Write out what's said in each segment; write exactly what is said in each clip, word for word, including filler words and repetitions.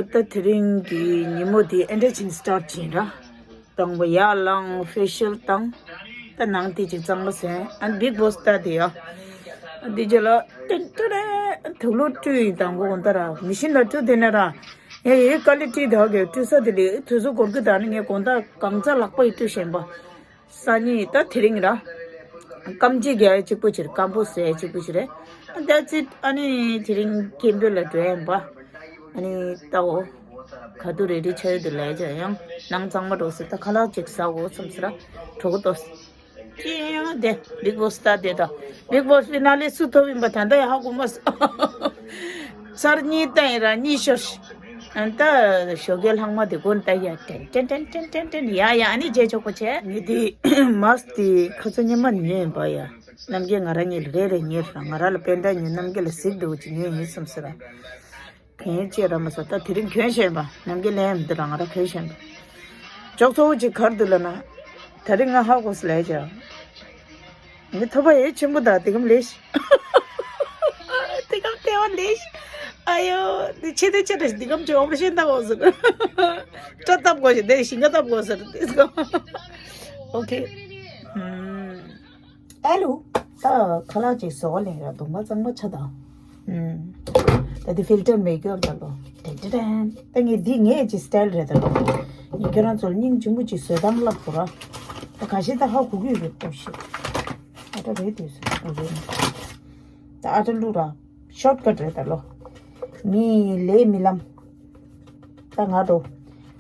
ད་དེ་རིང་གི་ཉིན་མོ་དེ་ཨེ་འདྲ་ཅིག་སི་ཊར་བྱས་ར། དང་པོ་ཡར་ལངས། ཕེ་ཤལ་བཏང་། ད་ནང་དེ་ཅིག་གཙང་མ་ཟ། ཨ་ནི་བིག་བོ་སི་ལྟ་དེ་ཡ། འདི་རྗེས་ལ་ཏན་ཏན་དུག་ལོག་བཀྲུས་ཡིན། དང་པོ་དགོང་དག་ར་མི་ཤིན་ལ་བཀྲུས། དེ་ནས་ར་ངས་ཡི་དཀའ་ལས་ཁྲིད་ད་གི་བཀྲུས་ས་དེ་ལས་དུས་ཚོད་འགོར་གི། ད་ནི་ངས་དགོང་དག་གང་ཚ་ལག་པ་ཡིས་བཀྲུས་བཞིན་པ། སང་ཉིན་ད་དེ་རིང་ར་སྐམ་ཅིག་རྒྱག་ཡ་གཅིག་པོ་ཅིག་རེད། སྐམ་པོ་བཟོ་ཡ་གཅིག་པོ་ཅིག་རེད། That's it. ཨ་ནི་དེ་རིང་སྐད་འབོད་ལ་འགྲོ་ཡ་ཡིན་པ། ཨ་ནི་ལྟའོ། ག་དུས་རེ་ཌི་ཆགས་ཡོད་དུ་ལས་ཀྱང་ཡང་ནང་གཙང་མ་འགྲོ་ཟེར། ད་ཁ་ལག་ཅིག་ཟ་དགོས་བསམ་ཟེར་ར་གྲོགས་ཏོ། ཅི་ཡང་དེ་བིག་བོ་སི་ལྟ་དེ་དང་བིག་བོ་སི་ཕི་ན་ལེ་སུ་ཐོབ་ཡིན་པ་ད་ལྟ་ཡང་ཧ་གོ་མ་སོང་། ཚར་གཉིས་བཏང་ཡིན་ར་གཉིས་ཤོར། ཨ་ད་ཞོགས་ཀའི་ལྷག་མ་དེ་དགོན་ལྟ་ཡ། ཏན་ཏན་ཏན་ཏན་ཏན་ཏན། ཡ་ཡ། ཨ་ནི་རྗེས་ཆོག་པོ་བྱས། ངས་དེ་མཱ་སི་དེ་ཁ་ཚ་ཉི་མ་ཉོས་ཡིན་པ་ཡ། རྣམ་རྒྱལ་ང་རང་ཉིད་ལ་རེ་རེ་ཉོས་ར། ང་རང་ལ་པེན་ཌ་ཉོས། རྣམ་རྒྱལ་ལ་གཟིགས་འདུག་ཅིག་ཉོས་ཡིན་བསམ་ཟེར་ར། གན་ཅེ་ར་མ་ཟ། ད་དེ་རིང་གྱོན་བཞིན་པ། རྣམ་རྒྱལ་ལན་མི་འདུག་ར། ང་ར་གྱོན་བཞིན་པ། ཅོག་ཚོ་བོ་ཅིག་གར་འདུག་ལ་ན། ད་རིང་ང་ཧ་གོ་སི་ལས་ཀྱང་། ངའི་ཐོབ་པ་ཡེ་ཆེན་པོ་དང་དེ་གམ་ལེ་ཤི། དེ་གམ་ལྟེ་བ་ལེ་ཤི། ཨ་ཡོ། དེ་ཆེ་དེ་ཆེ་དེ་དེ་གམ་ཅིག་ཨོ་པ་རེ་ཤན་བཏབ་དགོས་ཟེར། སྐྲ་བཏབ་དགོས་ཤེ་དེ་ཞིང་ཁ་བཏབ་དགོས་ཟེར་དེ་གམ། ཨོ་ཁེ། ཨ་ལུ། ད་ཁ་ལག་ཅིག་བཟོ་བ་ལེན་ར། གདོང་པ་གཙང་མ་ཆགས་དང་། ད་དེ་ཕིལ་ཊར་མེ་ཀྱོར་ད་ལོ། ཏན་ཏན་ཏན། ད་ངས་འདི་ངའི་ཅིག་སི་ཊལ་རེད་ད་ལོ། ངས་ཁྱེད་རང་ཚོར་སྙིང་རྗེ་མོ་ཅིག་བཟོ་སྟངས་བསླབ་དགོས་ར། ད་ཁ་ཤས་ད་ཧ་གོ་གི་ཡོད་པ་ཤེས། ཨ་ད་རེད་དུས་སུ་ཨ་རེད། ད་ཨ་ད་བླུགས་ར། ཤོཊ་ཀཊ་རེད་ད་ལོ། མི་ལས་མི་ལམ། ད་ང་འགྲོ།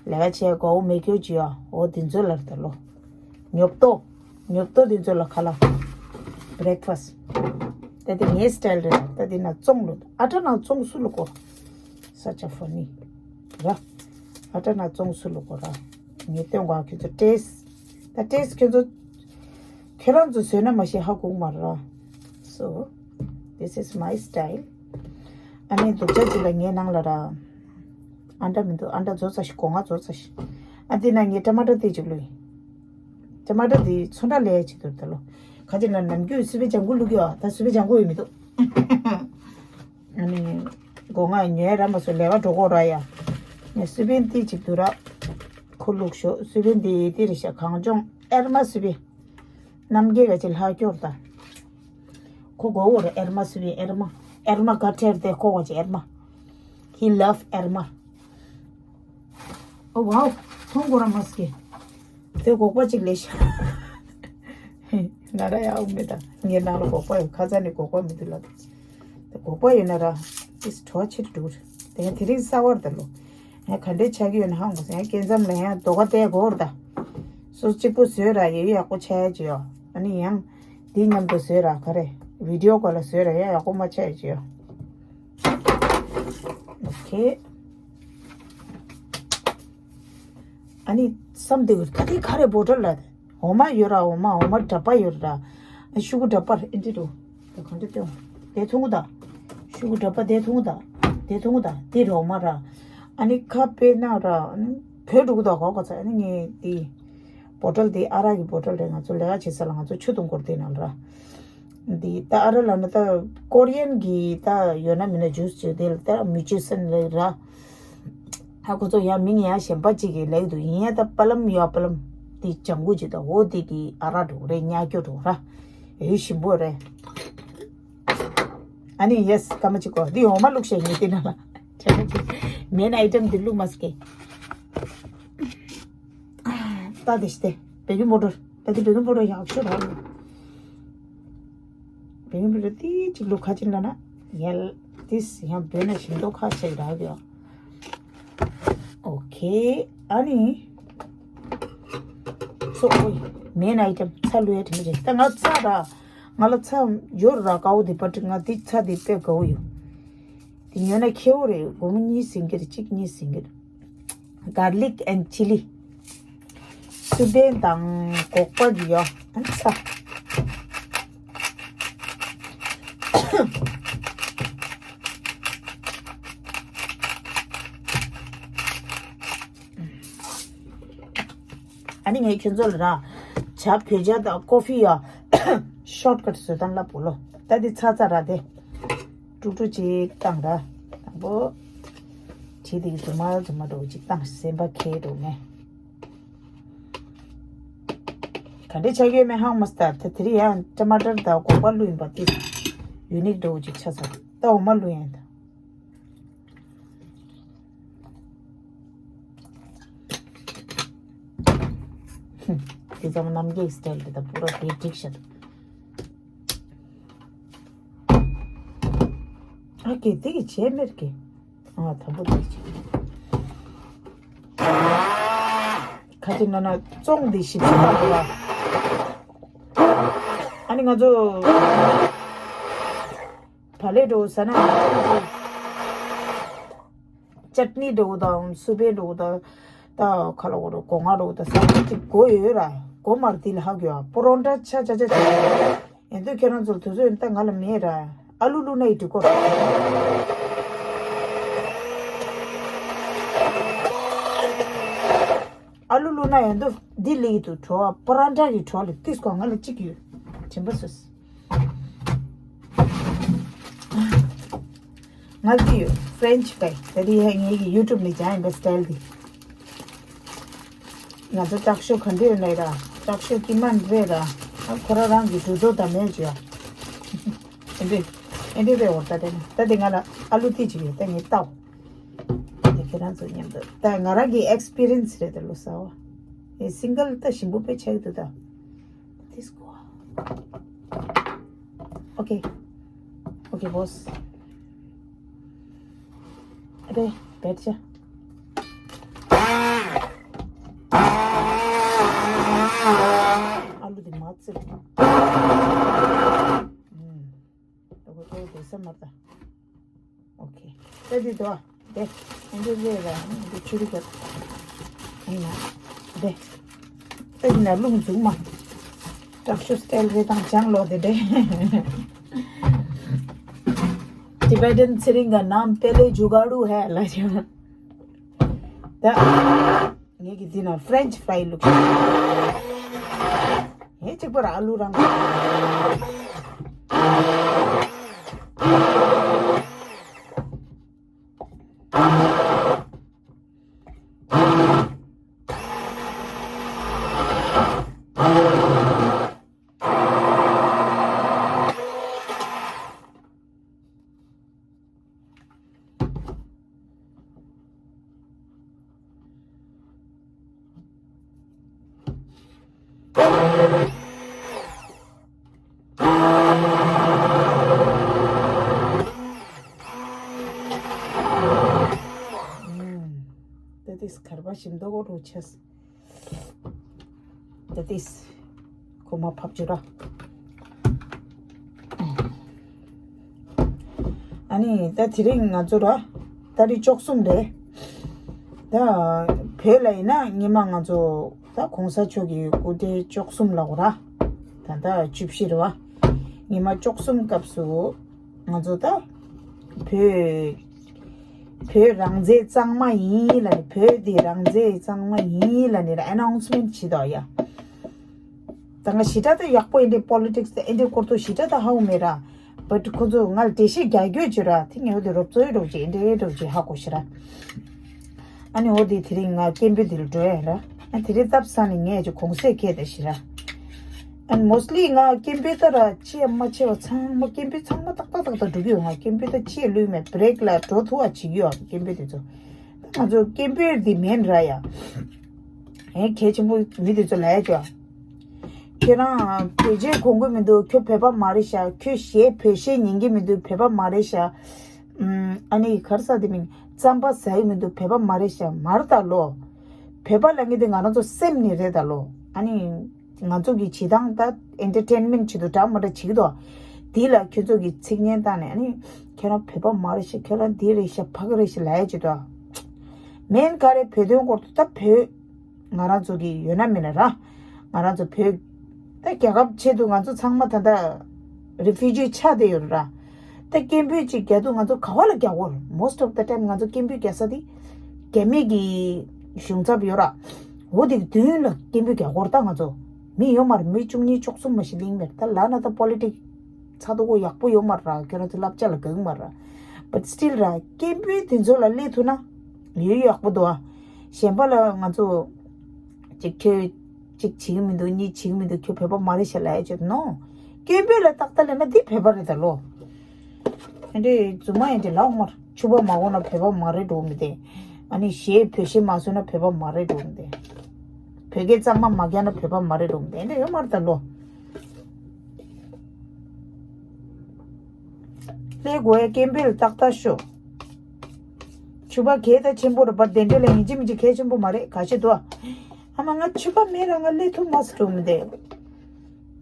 ལས་ཀ་བྱས་གོ་མེ་ཁྱོད་ཀྱིས་ཨ་འོ་དེ་ཚོ་ལར་ད་ལོ། ཉོབ་ཏོ། ཉོབ་ཏོ་དེ་ཚོ་ལ་ཁ་ལག་བྷི་རེག་ཕ་སི། ད་དེ་ངའི་སི་ཊལ་རེད། ད་དེ་ན་བཙོང་ལོ། ཨ་ཊ་ན་བཙོང་སུ་ལ་གོ། Such a funny ར། ཨ་ཊ་ན་བཙོང་སུ་ལ་གོ་ར། ངས་སྟོན་གོ་ཁྱོད་ཚོ་ཊེ་སི་ཊི། ད་ཊེ་སི་ཊི་ཁྱོད་ཚོ་ཁྱེད་རང་ཚོ་བཟོས་ན་མ་ཤེས་ཧ་གོ་མ་ར། So this is my style. ཨ་ནི་དུག་ཆ་ཅིག་ལ་ངའི་ནང་ལ་ར། ཨ་འདྲ་མི་འདུག་ཨ་འདྲ་བཟོ་ཚ་ཞིག་སྒོ་ང་བཟོ་ཚ་ཞིག་ཨ་འདི་ན་ངའི་ཊ་མ་ཊ་དེ་ཅིག་ལོས། ཊ་མ་ཊ་དེ་ཚོན་ཁྲ་ལས་ཅིག་འདུག་ད་ལོ། ཁ་ཅིག་ན་ནམ་རྒྱུན་སི་པན་ལྗང་གུ་བླུག་གི་ཡོད། ད་སི་པན་ལྗང་གུ་ཡོད་མི་འདུག་ཨ་ནི། སྒོ་ང་ཉོས་ར་མ་སོ་ལས་ཀ་འགྲོ་གོ་ར་ཡ། ངས་སི་པན་དེ་ཅིག་འདུག་ར། ཁོ་བླུག་ཤོག་སི་པན་དེ་དེ་རེད་ཤག་གངས་ལྗོངས་ཨེར་མ་སི་པན། རྣམ་རྒྱལ་ག་ཅིག་ལྷག་སྐྱོར་ད། ཁོ་གོ་བོ་ར་ཨེར་མ་སི་པན་ཨེར་མ། ཨེར་མ་ག་ཐེར་དེ་ཁོ་ག་ཅིག་ཨེར་མ། He love ཨེར་མ། ཨོ་ཝའོ། མཐོང་གོ་ར་མ་སི་ཀེ། དེ་སྒོག་པ་ཅིག་ལས་ཤག་ང་ར་ཡག་མེད་ད། ངའི་ནང་ལ་སྒོག་པ་ཡོད། ཁ་ཚ་ནས་སྒོག་པ་མི་འདུག་ལབ། དེ་སྒོག་པ་ཡོད་ན་ར། ཏིས་གྲོ་ཕྱིར་འགྲོ་རེད། དེ་དེ་རིང་གསར་བར་ད་ལོ། ངས་ག་འདྲས་ཆགས་ཀྱི་ཡོད་ན་ཧང་གོ་སོང་། ངས་སྐེ་མཚམས་ལ་ཡང་རྡོ་ཁ་བལྟས་གོ་ར་ད། སོ་གཅིག་པོ་བཟོས་ར་ཡོད་ཡག་པོ་ཆགས་ཡ་ཅི་ཡོད། ཨ་ནི་ཡང་། འདི་མཉམ་དུ་བཟོས་ར་ག་རེ། བི་ཌི་ཡོ་སྐོར་ལ་བཟོས་ར་ཡང་ཡག་པོ་མ་ཆགས་ཡ་ཅི་ཡོད། ཨོ་ཁེ། ཨ་ནི་བསམ་དེ་གི་ད་དེ་ག་རེ་བོ་ཊལ་ལ་དེ། འོ་མ་ཡོད་ར། འོ་མ་འོ་མ་འདྲ་པ་ཡོད་ར། ཤུ་གུ་འདྲ་པར་ཨེ་འདྲི་རུ། དེ་གང་འདྲ་སྟོན། དེ་འཐུང་གི་ད། ཤུ་གུ་འདྲ་པ་དེ་འཐུང་གི་ད། དེ་འཐུང་གི་ད། དེ་ར་འོ་མ་ར། ཨ་ནི་ཁ་དཔེ་ན་ར། ཨ་ནི་བོད་འགྲོ་གི་ད་གོ་ག་ཚ། ཨ་ནི་ངས་དེ། བོ་ཊལ་དེ་ཨ་རག་གི་བོ་ཊལ་རེད། ང་ཚོ་ལས་ཀ་བྱེད་ས་ལ་ང་ཚོ་ཆུ་འཐུང་སྐོར་དེ་ནང་ར། འདི་ད་ཨ་ར་ལ་ནི་ད་ཀོ་རི་ཡན་གྱི་ད་ཡོད་ན་མིན་ན་ཇུས་ཅིག་དེ་ལ་ད་མི་ཅུ་སན་ལེགས་ར། ཧ་ཁོ་ཚོ་ཡང་མིང་ཡང་གཞན་པ་ཅིག་གིས་ལེགས་འདུག་ཡིན་ཡང་ད་པ་ལམ་ཡོད། པ་ལམ་དེ་ལྗང་གུ་ཅིག་ད་འོ་དེ་གི་ཨ་རག་འགྲོ་རེད། ཉག་སྐྱོ་འགྲོ་ར། ཡོད་ཞིམ་པོ་རེད། ཨ་ནི་ཡེ་སི་སྐར་མ་གཅིག་གོ་འདི་འོ་མ་བླུགས་ཤེས་ཉིད་དེ་ན་ལ། མེན་ཨའི་ཊེམ་འདི་བླུགས་མ་སྐྱེ། ད་དེ་ཤི་སྟེ། བེ་ཀིང་པའུ་ཌར། ད་དེ་བེ་ཀིང་པའུ་ཌར་ཡག་ཤོས་རག་ཡོད། བེ་ཀིང་པའུ་ཌར་ཏི་གཅིག་བླུགས། ཁ་ཅིག་ལ་ན་ཡལ་ཏིས་ཡང་བོད་ན་ཞིམ་མདོག་ཁ་ཤས་རག་ཡོད། ཨོ་ཁེ། ཨ་ནི། སོ་ཨོ་ཡི། མེན་ཨའི་ཊེམ་ཚྭ་བླུགས་ཡ་དྲན་གྱི་རེད། ད་ང་ཚྭ་ར། ང་ལ་ཚྭ་ཡོད་ར་དཀར་པོ་དེ་པ་ཏི། ང་དེ་ཚྭ་དེ་དཔེ་དགའ་བོ་ཡོད། དེ་ཉོས་ན་ཁེ་བོ་རེད། སྒོར་མོ་གཉིས་ཟིན་གྱི་རེད། གཅིག་གཉིས་ཟིན་གྱི་རེད། གར་ལིག་ཨེན་ཆི་ལི། སུ་བན་དང་སྒོག་པ་གི་ཡོ། ཨན་ཚྭ། ཨ་ནི་ངས་ཁྱོད་ཚོ་ལ་ར། ཇ་བོད་ཇ་དང་ཀོ་ཧྥི་ཡ། ཤོཊ་ཀཊ་བཟོ་སྟངས་ལ་བོ་ལོ། ད་འདི་ཚ་ཚ་ར་དེ། དཀྲུག་དཀྲུག་ཅིག་བཏང་ར། དང་པོ། བྲིས་དེ་རྫུན་མ་རྫུན་མ་འདྲ་བོ་ཅིག་བཏང་། སེམས་པ་ཁྱེར་འགྲོ་ནས། ག་འདྲ་ཆགས་ཡོད་མེད་ཧང་མ་སྟེར། ད་དེ་རིང་ཡང་ཊ་མ་ཊར་དང་སྒོག་པ་བླུགས་ཡིན་པ་དེ་ཡུ་ནིག་འདྲ་བོ་ཅིག་ཆགས་སོང་། ད་འོ་མ་བླུགས་ཡིན་ད། དེ་ཙམ་རྣམ་རྒྱལ་སི་ཊལ་དེ་དང་པུ་ར་དེ་འགྲིག་ཤག་ཨ་ཀེ་དེ་གི་བྱས་མེར་ཀེ། ཨ་དང་པོ་དེ་གི་བྱས། ཁ་ཅིག་ན་ན་བཙོང་དེ་ཞིབ་ཞིབ་བཏང་དགོས་ལ། ཨ་ནི་ང་ཚོ་བ་ལེ་འགྲོ་ཟ་ན་ཅ་ནི་འགྲོ་དང་སུ་པེ་འགྲོ་དང་། ད་ཁ་ལོ་འགྲོ་སྒོ་ང་འགྲོ་དང་ཟ་ཅིག་གོ་ཡོད་ར། གོ་མར་དི་ལ་ཧ་གོ་ཡ་པོ་རོན་ཏྲ་ཆ་ཆ་ཆ་ཆ། ཡན་དུ་ཁྱེད་རང་ཚོ་དུ་ཚོད་ད་ང་ལ་མེད་ར། ཨ་ལུ་ལུ་ན་ཡི་དུ་གོ་ར། ཨ་ལུ་ལུ་ན་ཡན་དུ་དི་ལི་ཡི་དུ་གྲོ་པོ་རོན་ཏྲ་གི་གྲོ་ལི་ཏིས་གོ་ང་ལ་ཅིག་ཡོད། དྲན་པ་སོས། ང་ཚོ་ཡོད་ཕྲེན་ཆི་ཕ་རའི་ད་དེ་ཡང་ངེད་ཀྱི་ཡུ་ཊུབ་ནས་སྦྱངས་ཡིན་པའི་སི་ཊལ་འདི། ང་ཚོ་སྟག་ཤོག་ག་འདྲས་ཡོད་ནའི་ར། སྟག་ཤོག་སྐྱིད་མ་འདྲས་ར། ཨ་ཁོ་རང་རང་གི་འགྲོ་ཚོགས་དང་མེད་ཅི་ཡ། ཨེ་འདྲས་ཨེ་འདྲས་རེད། འོ་ད་དེ་ནི་ད་དེ་ང་ལ་ཨ་ལུ་ཏི་ཅིག་ཡོད་ད་ངས་ལྟའོ། དེ་ཁྱེད་རང་ཚོ་མཉམ་དུ་ད་ང་རང་གི་ཨེག་སི་པི་རི་ཡན་སི་རེད་ད། ལོ་སའོ་ཨེ་སིང་གལ་ད་ཞིམ་པོ་དཔེ་ཆགས་འདུག་ད། This go. Okay. Okay, boss. Ade, betcha. Alu de matse. Hmm. Oke, oke, de sa marta. Okay. Ready to. 네, འདི་རེད་ར། འདི་ཆུ་རུ་ག་ཡིན་ན། ཏེ་ཏེ་ཡིན་ན་རླུང་འཛུགས་མ། སྟག་ཤོག་སི་ཊལ་རེད་དང་ལྗང་ལོ་དེ་འདྲས། Tibetan ཚེ་རིང་གི་ནམ་པེ་ལེ་ཇུ་ག་རུ་ཧེ་ལ་ཅང་། ད། ངེད་ཀྱི་འདི་ན་ཕྲེན་ཆི་ཕ་རའི་བླུགས་ཤིག་ངས་གཅིག་པར་ཨ་ལུ་རང་། ད་ཏིས་གར་པ་ཞིམ་མདོག་གོ་རུ་ཆས། ད་ཏིས་ཁོ་མ་ཕབ་བྱོས་ར། ཨ་ནི་ད་དེ་རིང་ང་ཚོ་ར་ཏ་རིག་བཅུ་གསུམ་རེད། ད་བོད་ལ་ཡིན་ན་ཉི་མ་ང་ཚོ་ད་གོང་ས་མཆོག་གི་སྐུ་ཕྲེང་བཅུ་གསུམ་ལ་འོ་ར། ད་ད་བཅུ་བཞི་རེད་བ། ཉི་མ་བཅུ་གསུམ་སྐབས་སུ་ང་ཚོ་ད་བོད་བོད་རང་བཙན་གཙང་མ་ཡིན་ལ་ནི་བོད་འདི་རང་བཙན་གཙང་མ་ཡིན་ལ་ནི་ཨ་ནའུན་སི་མེན་ཊི་བྱེད་དོ་ཡ། ད་ང་ཞེ་དྲག་ད་ཡག་པོ་ཨེ་འདྲའི་པོ་ལི་ཊིག་སི་ད་ཨེ་འདྲའི་སྐོར་ཐོག་ཞེ་དྲག་ད་ཧ་གོ་མེད་ར། བཊ་ཁོ་ཚོ་ང་ལ་འགྲེལ་བཤད་རྒྱག་རྒྱུ་བྱོས་ར། དེ་ངས་འོ་དེ་རོབ་ཚོའི་རོབ་ཅིག་ཨེ་འདྲའི་རོབ་ཅིག་ཧ་གོ་ཤི་ར། ཨ་ནི་འོ་དེ་དེ་རིང་ང་སྐད་འབོད་དེ་ལ་འགྲོ་ཡ་ར། ཨ་དེ་རིང་སྟབས་བཟང་ནས་ངས་ཅིག་གོང་ཚད་ཁེལ་ད་ཤི་ར། ཨ་ནི་མོ་སི་ལི་ང་སྐད་འབོད་ད་ར་ཅི་ཡ་མ་ཆེ་བ་ཚང་མ་སྐད་འབོད་ཚང་མ་ཏག་ཏག་ཏག་ཏག་འགྲོ་གི་ཡོད། ང་སྐད་འབོད་ད་ཅི་ཡ་ལུས་མེད་བྷི་རེག་ལ་འགྲོ་ཐུབ་བ་བྱེད་ཀྱི་ཡོད་སྐད་འབོད་དེ་ཚོ། ང་ཚོ་སྐད་འབོད་འདི་མིན་ར་ཡ། ཨེ་གལ་ཆེན་པོ་མི་དེ་ཚོ་ལ་ཡ་ཅོ། ཁྱེད་རང་བོད་ཆས་གོན་གི་མི་འདུག་ཁྱོད་བོད་པ་མ་རེད་ཤག་ཁྱོད་གཞས་བོད་གཞས་ཉན་གི་མི་འདུག་བོད་པ་མ་རེད་ཤག་ཨམ། ཨ་ནི་གར་ས་དེ་མིན་རྩམ་པ་ཟ་ཡི་མི་འདུག་བོད་པ་མ་རེད་ཤག་མར་ད་ལོ། བོད་པ་ལ་ངེས་དེ་ང་རང་ཚོ་སེམས་ནི་རེད་ད་ལོ། ཨ་ནི། ང་ཚོ་གི་བྱེད་སྟངས་ད་ཨེན་ཊར་ཊེན་མེན་ཊི་བྱེད་དུ་འདྲ་མ་འདྲ་བྱེད་ཀྱི་འདུག་དེ་ལ་ཁྱོད་ཚོ་གི་ཚིག་ངན་བཏང་ནས་ཨ་ནི་ཁྱོད་རང་བོད་པ་མ་རེད་ཤག་ཁྱོད་རང་འདི་རེད་ཤག་ཕ་གི་རེད་ཤག་ལབ་ཡ་བྱེད་དོ། མེན་ག་རེ་བོད་དོན་སྐོར་དུ་ད་བོད་ང་རང་ཚོ་གི་ཡོད་ན་མེད་ན་ར། ང་རང་ཚོ་བོད་ད་རྒྱལ་ཁབ་ཆེད་དུ་ང་ཚོ་ཚང་མ་ད་ལྟ་རི་ཕུ་ཇི་ཆགས་བསྡད་ཡོད་ར། ད་སྐད་འབོད་ཅིག་རྒྱག་དུས་ང་ཚོ་ག་བ་ལ་རྒྱག་གོ་ར། Most of the time ང་ཚོ་སྐད་འབོད་རྒྱག་ས་དེ་རྒྱ་མི་གི་གཞུང་ཚབ་ཡོད་ར། འོ་དེ་གི་མདུན་ལ་སྐད་འབོད་རྒྱག་གོ་ར། ད་ང་ཚོ་མི་ཡོད་མ་རེད། མི་བཅུ་གཉིས་བཅུ་གསུམ་མ་ཞིག་གླེང་མེད། ད་ལབ་ན་ད་པོ་ལི་ཊིག་ཚ་དོ་གོ་ཡག་པོ་ཡོད་མ་རེད་ར། ཁྱོད་རང་ཚོ་བསླབ་བྱ་ལ་དགའ་གི་མ་རེད་ར། But still ར་སྐད་འབོད་དེ་ཚོ་ལ་སླེབས་ཐུབ་ན་ ཡོད། ཡག་པོ་འདུག་ཨ། གཞན་པ་ལ་ང་ཚོ་ཅིག་ཁྱོད་ཅིག་བྱེད་ཀྱི་མི་འདུག་གཉིས་བྱེད་ཀྱི་མི་འདུག་ཁྱོད་བོད་པ་མ་རེད་ཤག་ལབ་ཡ་ཅིག་ནོ། སྐད་འབོད་ལ་ཏག་ཏག་ལབ་ན་འདི་བོད་པ་རེད་ད་ལོ། ཨ་འདྲེ་རྫུན་མ་ཡིན་འདྲེ་ལགས་མར་ཕྱུ་པ་མ་གོ་ན་བོད་པ་མ་རེད་འགྲོ་མི་དེ། ཨ་ནི་གཞས་བོད་གཞས་མ་བཟོས་ན་བོད་པ་མ་རེད་འགྲོ་མི་དེ། བོད་སྐད་གཙང་མ་མ་རྒྱག་ན་བོད་པ་མ་རེད་འགྲོ་མི་དེ་ཨ་འདྲེ་ཡོད་མ་རེད་ད་ལོ། ལས་དགོས་ཡ་སྐད་འབོད་ལ་ཏག་ཏག་ཤོག་ཕྱུ་པ་གལ་ད་ཆེན་པོ་རེད་པ། དེ་འདྲ་ལ་ཡིན་གཅིག་མིན་གཅིག་གལ་ཆེན་པོ་མ་རེད། ག་ཤེད་དོ། ཨ་མ་ང་ཕྱུ་པ་མེད་ར་ང་ལས་ཐུབ་མ་སུ་འགྲོ་མི་དེ།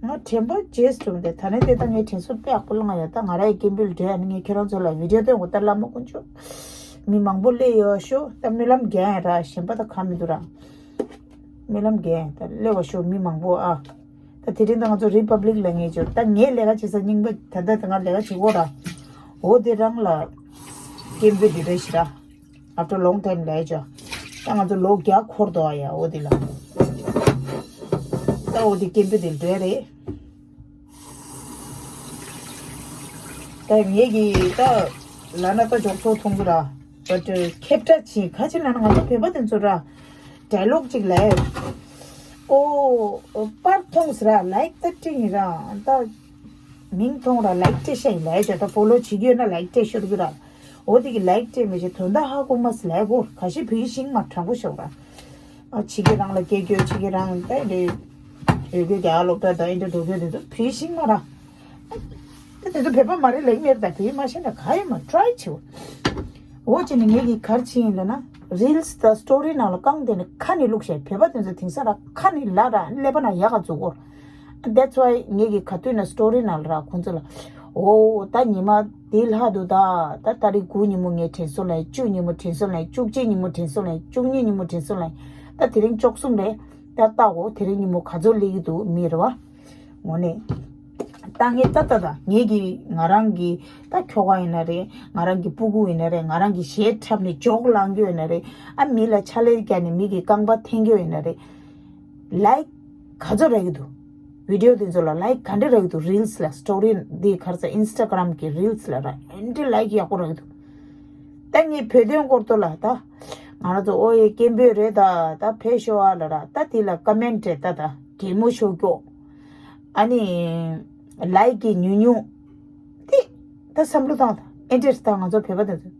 ང་དྲན་པ་བརྗེད་སོང་སྟེ། ད་ནས་དེ་ད་ངས་དྲན་གསོ་དཔེ་ཡག་པོ་བླངས་ཡོད། ད་ང་རའི་སྐད་འབོད་འདྲ་ཡ་ནི་ངས་ཁྱེད་རང་ཚོ་ལ་བི་ཌིའོ་སྟོན་དགོས། ད་བླ་མ་དཀོན་མཆོག་མི་མང་པོ་སླེབས་ཡོད་ཤོག་ད་སྨོན་ལམ་རྒྱག་ཡ་ར་གཞན་པ་ད་ག་མི་འདུག་ར། སྨོན་ལམ་རྒྱག་ཡ་ད་སླེབས་པ་ཤོག་མི་མང་པོ་ཨ། ད་དེ་རིང་ད་ང་ཚོ་རི་པབ་ལིག་ལ་ངས་བྱོས། ད་ངས་ལས་ཀ་བྱེད་ས་རྙིང་པ་ད་ལྟ་ད་ང་ལས་ཀ་བྱེད་གོ་ར། འོ་དེ་རང་ལ་སྐད་འབོད་འདི་རེད་ཤི་ར། After long time ལས་ཅོ། ད་ང་ཚོ་ལོ་བརྒྱ་འཁོར་དོ་ཨ་ཡ་འོ་དེ་ལ། ད་འོ་དེ་སྐད་འབོད་དེ་འདྲ་རེད། ད་ངེད་ཀྱི་ད་ལ་ན་ད་ཇོག་ཚོགས་མཐོང་གི་ར། But ཁྱབ་བསྒྲགས་བྱེད་ག་ཅི་ལ་ན་ང་ཚོ་བོད་པ་དེ་ཚོ་ར། ཌའི་ལོག་ཅིག་ལས། ཨོ། པར་མཐོང་ཟེར་ར་ལའིཀ་ད་སྤྲད་ཡིན་ར་ད། མིང་མཐོང་ར་ལའིཀ་སྤྲད་ཤ་ཡིན་ལས་ཅོ། ད་ཕོ་ལོ་བྱེད་ཀྱི་ཡོད་ན་ལའིཀ་སྤྲད་ཤོར་གི་ར། འོ་དེ་གི་ལའིཀ་སྤྲད་མི་བྱེད་དོན་དག་ཧ་གོ་མ་སི་ལས་གོ་ག་ཤི་བུའི་ཤིང་མ་དྲང་པོ་ཤོག་ར། ཨ་ཕྱི་གི་རང་ལ་སྐད་སྐྱོ་ཕྱི་གི་རང་ད་འདི། ཡོད་རྒྱུ་རྒྱ་སློབ་གྲྭ་ད་འདི་འགྲོ་རྒྱུ་དེ་ཚོ་བུའི་ཤིང་མ་ར། ད་དེ་ཚོ་བོད་པ་མ་རེད་ལབ་མེད་ད་བུའི་མ་ཤེས་ན་ག་ཡོད་མ་ཊ་རའི་བྱེད། འོ་ཅི་ནི་ངེད་ཀྱི་གར་ཕྱིན་ཡིན་ལ་ན་རིལ་སི་ད་སི་ཊོ་རི་ནང་ལ་རྐང་དེ་ནི་ཁ་ནས་བླུགས་ཤེས་བོད་པ་དེ་ཚོ་དེང་སང་ར་ཁ་ནས་ལ་ར་ཀླད་པ་ན་ཡག་ག་འཛུགས་གོ། That's why ངེད་ཀྱི་ག་དུས་ན་སི་ཊོ་རི་ནང་ལ་ར་ཁོང་ཚོ་ལ། འོ་ད་ཉི་མ་དེ་ལྷག་འདུག་ད། ད་ད་རེས་དགུ་ཉིན་མོ་ངས་དྲན་གསོ་ལ་བཅུ་ཉིན་མོ་དྲན་གསོ་ལ་བཅུ་གཅིག་ཉིན་མོ་དྲན་གསོ་ལ་བཅུ་གཉིས་ཉིན་མོ་དྲན་གསོ་ལ་ད་དེ་རིང་བཅུ་གསུམ་རེད། ད་ལྟ་འོ་དེ་རིང་ཉིན་མོ་ག་ཚོད་སླེབས་ཀྱི་འདུག་མི་རེད་བ། ངོ་ནས། ད་ངས་ད་ད་ད་ངེད་ཀྱི་ང་རང་གི་ད་ཁྱོ་ག་ཡིན་ན་རེད། ང་རང་གི་སྤུ་གུ་ཡིན་ན་རེད། ང་རང་གི་གཞས་འཁྲབ་ནས་ཇོག་ལངས་རྒྱུ་ཡིན་ན་རེད། ཨ་མི་ལ་ཕྱག་ལས་རྒྱག་ནས་མི་གི་རྐང་པ་འཐེན་རྒྱུ་ཡིན་ན་རེད། ལའིཀ་ག་ཚོད་རག་གི་འདུག་བི་ཌིའོ་དེ་ཚོ་ལ་ལའིཀ་ག་འདྲ་རག་གི་འདུག་རིལ་སི་ལ་སི་ཊོ་རི་འདི་གར་ས་ཨིན་སི་ཊ་གྷ་རམ་གི་རིལ་སི་ལ་ར་ཨེ་འདྲ་ལའིཀ་ཡག་པོ་རག་གི་འདུག་ད་ངས་བོད་དོན་སྐོར་ཐོག་ལ་ད་ང་རང་ཚོ་ཨོ་ཡེ་སྐད་འབོད་རེད་ད། ད་ཕེབས་ཤོག་ཨ་ལ་ར་ད་དེ་ལ་ཀ་མེན་ཊི་རེད་ད། ད་གད་མོ་ཤོར་རྒྱུ། ཨ་ནི་ལའིཀ་གི་ཉུང་ཉུང་དེ་ད་བསམ་བློ་བཏང་ད་ཨེ་འདྲས་ད་ང་ཚོ་བོད་པ་དེ་ཚོ་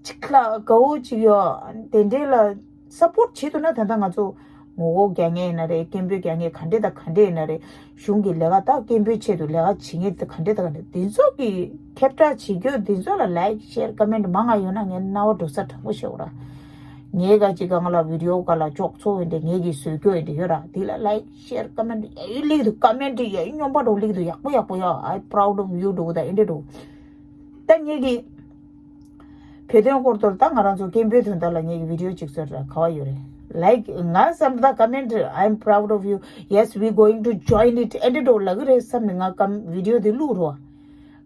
ཅིག་ལ་དགའ་བོ་ཅིག་ཡོད་དེ་འདྲས་ལ་སཔོར་ཊི་བྱེད་ཐུབ་ན་ད་ལྟ་ང་ཚོ་ངོ་རྒོལ་རྒྱག་མཁན་ཡིན་ན་རེད། སྐད་འབོད་རྒྱག་མཁན་ག་འདྲས་དང་ག་འདྲས་ཡིན་ན་རེད། གཞུང་གི་ལས་ཀ་ད་སྐད་འབོད་ཆེད་དུ་ལས་ཀ་བྱེད་མཁན་དེ་ག་འདྲས་དང་ག་འདྲས་དེ་ཚོ་གི་ཁྱབ་བསྒྲགས་བྱེད་རྒྱུ་དེ་ཚོ་ལ་ལའིཀ་ཤེར་ཀ་མེན་ཊི་མང་ང་ཡོད་ན་ངའི་རྣ་བ་འགྲོ་ས་དྲང་པོ་ཤོད་ར། ངའི་ག་ཅིག་གང་ལ་བི་ཌིའོ་ག་ལ་ཅོག་ཚོ་ཡིན་ཏེ་ངའི་གི་བཟོས་རྒྱུ་ཡིན་ཏེ་ཡོད་ར། དེ་ལ་ལའིཀ་ཤེར་ཀ་མེན་ཊི་ཡ་ཡི་ལིག་དུ་ཀ་མེན་ཊི་ཡ་ཡི་སྙོམས་པ་འགྲོ་ལིག་དུ་ཡག་པོ་ཡག་པོ་ཡ། I proud of you འགྲོ་གི་ད་ཨེ་འདྲས་འགྲོ། ད་ངའི་གི་བོད་དོན་སྐོར་དུ་ད་ང་རང་ཚོ་སྐད་འབོད་དོན་དག་ལ་ངེད་ཀྱི་བི་ཌིའོ་གཅིག་བཟོས་ར་ག་བ་ཡོད་རེད། ལའིཀ་ང་བསམ་ད་ཀ་མེན་ཊི་I'm proud of you, yes, we going to join it ཨེ་འདྲས་འགྲོ་ལབ་གི་རེད་བསམ་ནས་ང་ཀ་བི་ཌིའོ་དེ་བླུགས་རོགས།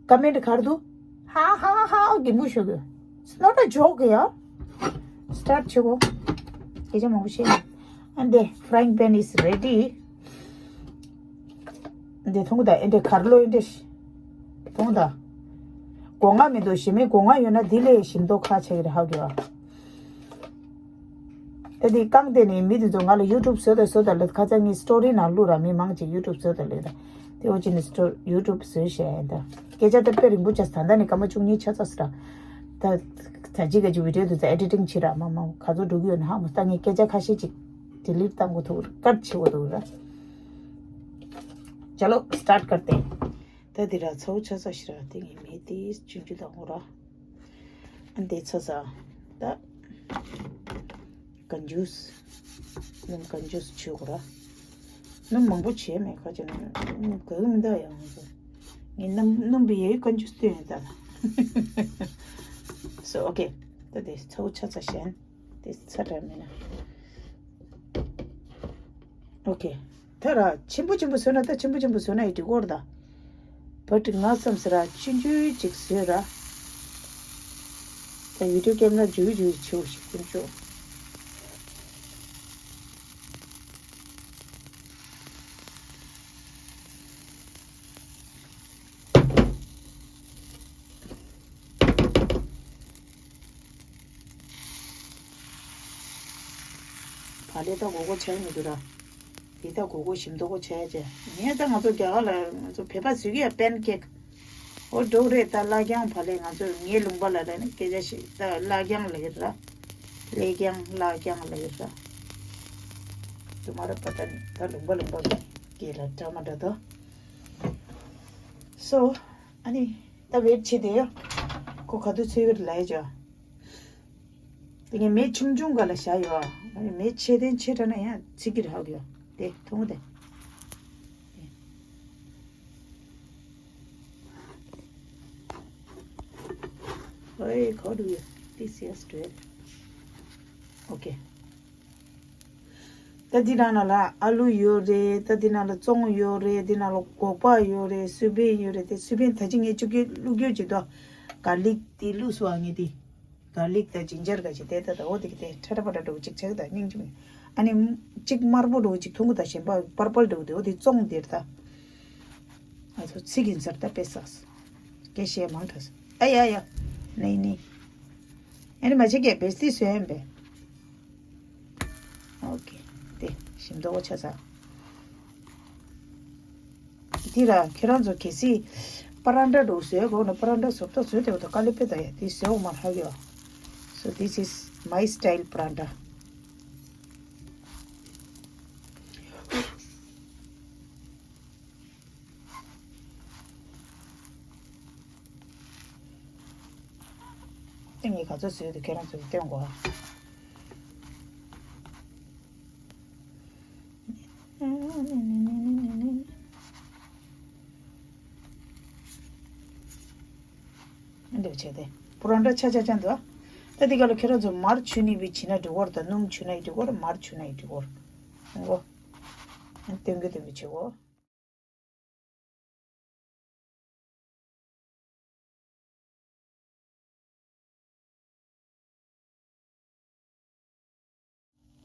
ཀ་མེན་ཊི་ག་རེ་འདུག་ཧ་ཧ་ཧ་གད་མོ་ཤོར་གི། It's not a joke ཡ། སི་ཊར་ཊི་བྱེད་གོ། སྐད་ཆ་མང་པོ་བཤད། And the frying pan is ready. འདི་མཐོང་གི་ད་ཨེ་འདྲས་གར་ལོ་ཨེ་འདྲས་མཐོང་གི་ད། སྒོ་ང་མི་འདུག་ཞི་མི་སྒོ་ང་ཡོད་ན་འདི་ལས་ཞིམ་མདོག་ཁ་ཆེ་གི་རེད་ཧ་གི་བ། ད་འདི་རྐང་དེ་ནས་མི་འདི་ཚོ་ང་ལ་ཡུ་ཊུབ་བཟོ་ད་བཟོ་ད་ལབ། ཁ་ཚ་ངའི་སི་ཊོ་རི་ནང་བླུགས་ར། མི་མང་ཅིག་ཡུ་ཊུབ་བཟོ་ད་ལབ་ད། དེ་འོ་ཅི་ནས་སི་ཊོ་ཡུ་ཊུབ་བཟོས་ཤག་ད། སྐད་ཆ་ད་དཔེ་རིང་པོ་ཆགས་ད་ལྟ་ནས་སྐར་མ་བཅུ་གཉིས་ཆགས་ཚར་སི་ར། ད་ད་ཅི་ག་ཅི་བི་ཌིའོ་དེ་ཚོ་ཨེ་ཌི་ཊིང་བྱེད་ར། མ་མ་ག་ཚོད་འགྲོ་གི་ཡོད་ན་ཧ་མ་ད་ངས་སྐད་ཆ་ཁ་ཤས་ཅིག་ཌི་ལིཊ་བཏང་དགོས་ཐུག་ཀཊ་བྱེད་དགོས་ཐུག་ར། चलो स्टार्ट करते हैं। ད་འདི་ར་ཚ་བོ་ཆ་ཚ་ཞིག་ར་དེ་ངས་མེད་དེ་ཆུང་ཆུང་དང་འོ་ར། ཨ་འདི་ཚ་ཚ་ད་ཀན་ཇུས་ནམ་ཀན་ཇུས་ཆུ་འོ་ར། ནམ་མང་པོ་བྱས་མེད་ཁ་ཅན་ནམ་ག་གི་མི་འདའ་ཡང་ངས་ནམ་ནམ་བི་ཡའི་ཀན་ཇུས་སྟོན་ཡོད་ད། So okay ད་དེ་ཚ་བོ་ཆ་ཚ་ཞན། དེ་ཚ་དྲགས་མེད་ན། ཨོ་ཁེ། ད་ར་ཆེན་པོ་ཆེན་པོ་བཟོས་ན་ད་ཆེན་པོ་ཆེན་པོ་བཟོས་ན་ཡི་འགྲིག་གོ་ར་ད། བཊ་ང་བསམ་སི་ར་ཆུང་ཆུང་ཅིག་བཟོས་ར། ད་བི་ཌིའོ་ཀེམ་ར་འཇུ་འཇུ་ཆེའུ་ཞིག་ཀུན་ཆོ། ག་ལེ་ད་གོ་གོ་ཆགས་མི་འདུག་ར། དེ་ད་གོ་གོ་ཞིམ་མདོག་གོ་ཆགས་ཡ་ཆེ། ངས་ད་ང་ཚོ་རྒྱ་གར་ལ་ང་ཚོ་བོད་པ་ཟེར་གི་ཡ་པན་ཀེག་འོ་འགྲོ་རེད། ད་ལག་རྐྱང་བ་ལས་ང་ཚོ་ངའི་ལུང་པ་ལ་ལ་ནི་སྐད་ཆ་ཞིག་ད་ལག་རྐྱང་ལ་ཡོད་ར། ལས་རྐྱང་ལག་རྐྱང་ལ་ཡོད་ར། དུ་མ་ར་པ་ད་ནི་ད་ལུང་པ་ལུང་པ་གི་ལ་འདྲ་མ་འདྲ་དོ། སོ། ཨ་ནི་ད་ཝེཊ་བྱེད་དེ་ཡོ། ཁོ་ག་དུས་ཚོད་ཡོད་ལ་ཡ་ཅོ། དེ་ངས་མེ་ཆུང་ཆུང་ག་ལ་བཞག་ཡོད། ཨ་ནི་མེ་ཆེ་དེ་ཆེ་དྲགས་ན་ཡང་ཚིག་གི་རག་ཡོད། དེ་མཐོང་དེ། ཨོའི་ཁོ་རུ་ཡོད། This is twelve. Okay. ད་འདི་ནང་ལ་ཨ་ལུ་ཡོད་རེད། ད་འདི་ནང་ལ་བཙོང་ཡོད་རེད། འདི་ནང་ལ་སྒོག་པ་ཡོད་རེད། སུའུ་བེན་ཡོད་རེད། དེ་སུའུ་བེན་ད་ཅི་ངས་བཅུག་གི་བླུག་རྒྱུ་ཅིག་དོ། གར་ལིག་དེ་བླུག་སོ་ཨ་ངས་དེ། གར་ལིག་དང་ཇིན་ཇར་ག་ཅིག་དེ་ད་ད་འོ་དེ་གི་དེ་ཁྲ་ཁྲ་པ་ཏྲ་འགྲོ་གི་ཅིག་ཆགས་ད་སྙིང་རྗེ་མོ། ཨ་ནི་གཅིག་དམར་པོ་འགྲོ་གི་ཅིག་མཐོང་གི་ད་གཞན་པ་པར་པལ་འགྲོ་གི་དེ་འོ་དེ་བཙོང་དེར་ད། ཨ་ཚོ་ཚིག་ཡིན་ཟེར་ད་དཔེ་བསགས། སྐད་བཤད་མང་དྲགས། ཨ་ཡ་ཡ། ནི་ནི། ཨ་ནི་མ་བྱེད་ཀྱི་བེ་སྟི་སོན་པས། ཨོ་ཀེ། དེ་ཞིམ་མདོག་ཆ་ཚ། དེ་ལ་ཁྱེད་རང་ཚོ་གལ་སྲིད་པ་རན་ཏྲ་འགྲོ་བཟོས་དགོས་ན་པ་རན་ཏྲ་བཟོ་ལྟ་བཟོས་དེ་བ་དང་དཀའ་ལས་དཔེ་ད་ཡ་དེ་བཟོས་འོ་མ་ཧ་གི་ཡོ། So this is my style paratha. ཏིང་ངེ་ག་ཚོད་བཟོས་འདུག་ཁྱེད་རང་ཚོས་སྟོན་གོ། འདི་བྱས་ཏེ་པུ་རོན་ཏྲ་ཆ་ཆ་ཅན་དུ། ད་འདི་ག་ལ་ཁྱེད་རང་ཚོ་མར་ཆུ་ནི་བི་བྱིན་ན་འགྲིག་གོ་ར། ད་སྣུམ་ཆུ་ན་ཡི་འགྲིག་གོ་ར། མར་ཆུ་ན་ཡི་འགྲིག་གོ་ར། འོ། སྟོན་གི་སྟོན་གི་བྱེད་གོ།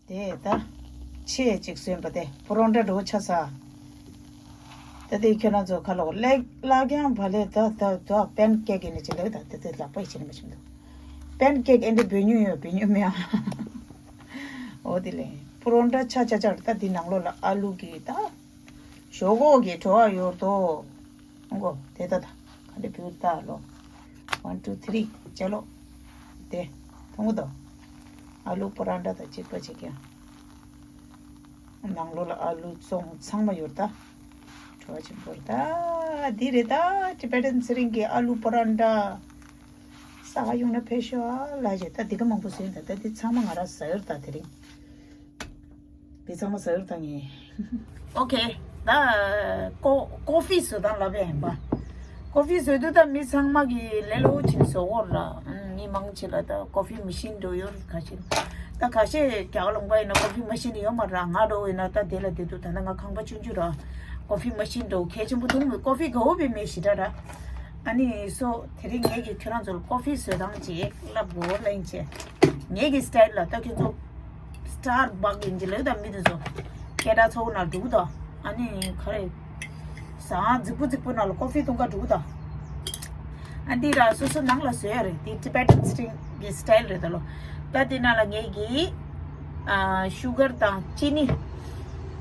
དེ་ད་ཆེས་ཅིག་སོན་པ་དེ་པུ་རོན་ཏྲ་འགྲོ་ཆ་ས། ད་དེ་ཁྱོད་རང་ཚོ་ཁ་ལོག་ལེགས་ལག་ཀྱང་བ་ལས་ད་ད་ད་པན་ཀེག་ཡིན་ནི་ཅི་ལེགས་ད་དེ་དེ་ལག་པ་ཡི་ཕྱིན་མ་ཕྱིན་འདུག་པན་ཀེག་ཨེ་འདྲ་བོད་ཉུང་ཡོད་བོད་ཉུང་མེད་ཨ། འོ་དེ་ལས་པུ་རོན་ཏྲ་ཆ་ཆ་ཆ་ད་དེ་ནང་ལོགས་ལ་ཨ་ལུ་གི་ད། ཞོག་ཁོག་གི་བྲོ་བ་ཡོད་དོ། ཨང་གོ་དེ་ད་ད་ག་འདྲ་བུད་ད་ལོ། One, two, three. ཅ་ལོ། དེ་མཐོང་གི་དོ། ཨ་ལུ་པ་རན་ཏྲ་དང་གཅིག་པ་གཅིག་ཀྱང་། ནང་ལོགས་ལ་ཨ་ལུ་བཙོང་ཚང་མ་ཡོད་ད། བྲོ་བ་ཆེན་པོ་རེད་ད། འདི་རེད་ད་ཊི་བེ་ཊན་ཚེ་རིང་གི་ཨ་ལུ་པ་རན་ཏྲ། ས་ག་ཡོང་ན་ཕེབས་ཤོག་ཨ་ལ་ཞེས་ད་འདི་ག་མང་པོ་ཟོས་ད་ད་འདི་ཚང་མ་ང་རང་ཟ་ཡོད་ད་དེ་རིང་། དེ་ཚང་མ་ཟ་ཡོད་ད་ངས། ཨོ་ཁེ། ད་ཀོ་ཀོ་ཧྥི་བཟོ་སྟངས་ལབ་ཡ་ཡིན་པ། ཀོ་ཧྥི་བཟོ་དུས་ད་མི་ཚང་མ་གི་ལེ་ལོ་ཆེན་བཟོ་གོ་ར། མི་མང་ཆེ་ལ་ད་ཀོ་ཧྥི་མེ་ཤིན་འགྲོ་ཡོད་ཁ་ཤས། ད་ཁ་ཤས་རྒྱ་གར་ལུང་པ་ཡིན་ན་ཀོ་ཧྥི་མེ་ཤིན་ཡོད་མ་ར། ང་འགྲོ་ཡིན་ན་ད་དེ་ལ་དེ་དུས་ད་ནི་ང་ཁང་པ་ཆུང་ཆུང་ར། ཀོ་ཧྥི་མེ་ཤིན་འགྲོ་གལ་ཆེན་པོ་འདུག་ཀོ་ཧྥི་དགའ་བོ་བའི་མི་ཞེ་དྲག་ར། ཨ་ནི་སོ་དེ་རིང་ངེད་ཀྱིས་ཁྱོད་རང་ཚོར་ཀོ་ཧྥི་བཟོ་སྟངས་ཅིག་བསླབ་དགོས་ལན་ཆེ། ངེད་ཀྱི་སི་ཊའིལ་ལ་ད་ཁྱོད་ཚོ་སི་ཊར་བག་ཡིན་གྱི་ལེགས་དང་མི་དེ་ཚོ་སྐད་གྲགས་ཚོགས་ན་འགྲུག་དང་ཨ་ནི་ག་རེ། ཟ་ཁང་རྫིག་པོ་རྫིག་པོ་ནང་ལ་ཀོ་ཧྥི་འཐུང་ག་འགྲུག་དང་། ཨ་འདི་ར་སོ་སོ་ནང་ལ་བཟོས་ཡ་རེད། འདི་ཊི་བེ་ཊན་སི་ཊིལ་གྱི་སི་ཊའིལ་རེད་ད་ལོ། ད་འདི་ནང་ལ་ངེད་ཀྱིས་ཨ་ཤུ་གར་དང་ཅི་ནི།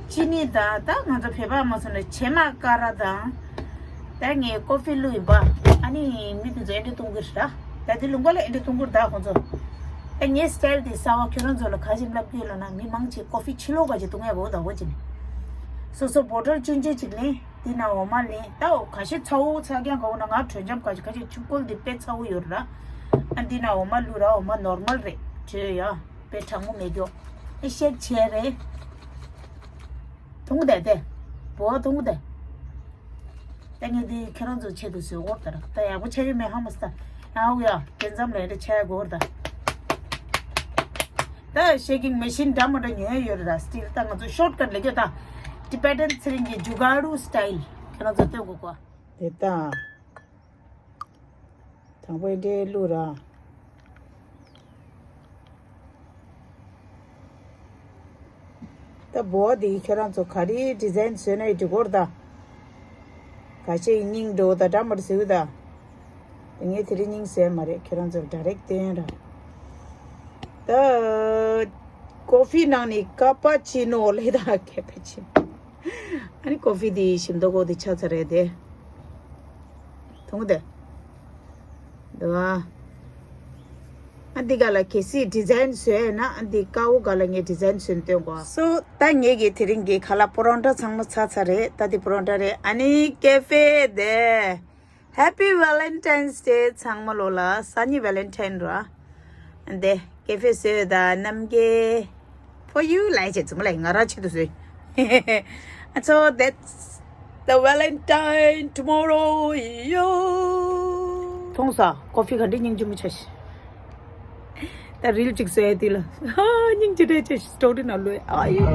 ཅི་ནི་དང་ད་ང་ཚོ་བོད་པ་མ་སོང་ན་བྱེ་མ་ཀ་ར་དང་། ད་ངས་ཀོ་ཧྥི་བླུགས་ཡིན་པ། ཨ་ནི་མི་དེ་ཚོ་ཨེ་འདྲ་གཏོང་གི་རེད་ད། ད་དེ་ལུང་པ་ལ་ཨེ་འདྲ་གཏོང་གི་རེད་ད་ཁོང་ཚོ། ད་ངའི་སི་ཊའིལ་དེ་གསར་བ་ཁྱོད་རང་ཚོ་ལ་ག་ཅིག་བསླབ་ཀྱི་ཡོད་ལབ་ན་མི་མང་ཆེ་ཀོ་ཧྥི་ཕྱི་ལོགས་ག་ཅིག་གཏོང་ཡ་གོ་ད་གོ་ཅི་ནི། སོ་སོ་བོ་ཊལ་ཆུང་ཆུང་ཅིག་ལེན། དེ་ན་འོ་མ་ལེན། ད་འོ་ཁ་ཤས་ཚ་བོ་ཚ་རྐྱང་ག་འོ་ན་ང་དྲོད་འཇམ་ག་ཅིག་ཁ་ཤས་ཆུ་ཀོལ་དེ་དཔེ་ཚ་བོ་ཡོད་རེད་ད། ཨ་དེ་ན་འོ་མ་བླུགས་ར་འོ་མ་ནོར་མལ་རེད་དྲོད་ཡ། དཔེ་གྲང་མོ་མེད་རྒྱུ། ཨེ་ཤེག་བྱས་རེད། འཐུང་དེ་དེ། བོ་འཐུང་དེ། ད་ངས་འདི་ཁྱེད་རང་ཚོའི་ཆེད་དུ་བཟོས་འོར་ད་ར། ད་ཡག་པོ་ཆགས་ཡོད་མེད་ཧ་མ་སི་ད། ཨའུ་ཡ། དེ་ཙམ་ལས་འདྲ་ཆགས་ཡ་གོ་ར་ད། ད་ཤེ་ཀིང་མེ་ཤིན་འདྲ་མ་འདྲ་ཉོས་ཡོད་ར་སི་ཊིལ། ད་ང་ཚོ་ཤོར་ཀཊ་ལས་ཀྱོ་ད། ཊི་བེ་ཊན་ཚེ་རིང་གི་ཇུ་ག་རུ་སི་ཊའིལ་ཁྱེད་རང་ཚོ་སྟོན་དགོས་གོ། དེ་ད། དང་པོ་འདྲའི་བླུགས་ར། ད་བོ་འདི་ཁྱོད་རང་ཚོ་ག་རེ་ཌི་ཛའིན་བཟོས་ན་ཡི་འགྲིག་གོ་ར་ད། ག་ཤེད་སྙིང་འགྲོ་ད་འདྲ་མར་བཟོས་ད། ངས་དེ་རིང་སྙིང་བཟོས་མ་རེད། ཁྱོད་རང་ཚོར་ཌའི་རེག་སྟོན་ར། ད། ཀོ་ཧྥི་ནང་ནས་ཀ་པ་ཅི་ནོ་ལེ་ད་ཀེ་པ་ཅི་ནོ། ཨ་ནི་ཀོ་ཧྥི་དེ་ཞིམ་མདོག་ཁ་པོ་དེ་ཆགས་ཚར་རེད་དེ། མཐོང་གི་དེ། འདུག་ཨ། ཨ་འདི་ག་ལ་གལ་སྲིད་ཌི་ཛའིན་བཟོས་ན་ཨ་འདི་ཀ་བོ་ག་ལ་ངས་ཌི་ཛའིན་བཟོས་སྟོན་གོ། སོ་ད་ངེད་ཀྱི་དེ་རིང་གི་ཁ་ལག་པོ་རོན་ཊ་ཚང་མ་ཚར་ཚར་རེད། ད་འདི་པོ་རོན་ཊ་རེད། ཨ་ནི་ཀེ་ཧྥེ་དེ། Happy Valentine's Day ཚང་མ་ལོ་ལ་སང་ཉིན་ཝེ་ལེན་ཊའིན་ར། འདི་ཀེ་ཧྥེ་བཟོས་ད་རྣམ་རྒྱལ། For you ལ་བྱེད་ཙམ་ལ་ང་ར་ཆེད་དུ་བཟོས། So that's the Valentine tomorrow. Yo. མཐོང་ས་ཀོ་ཧྥི་ག་འདྲ་སྙིང་རྗེ་མོ་ཆགས་ཤིག་ད་རིལ་གཅིག་བཟོས་དེ་ལ་ཧ་སྙིང་རྗེ་འདྲ་ཆགས་ཤིག་སྟོ་རི་ན་ལོས་ཨ་ཡོ།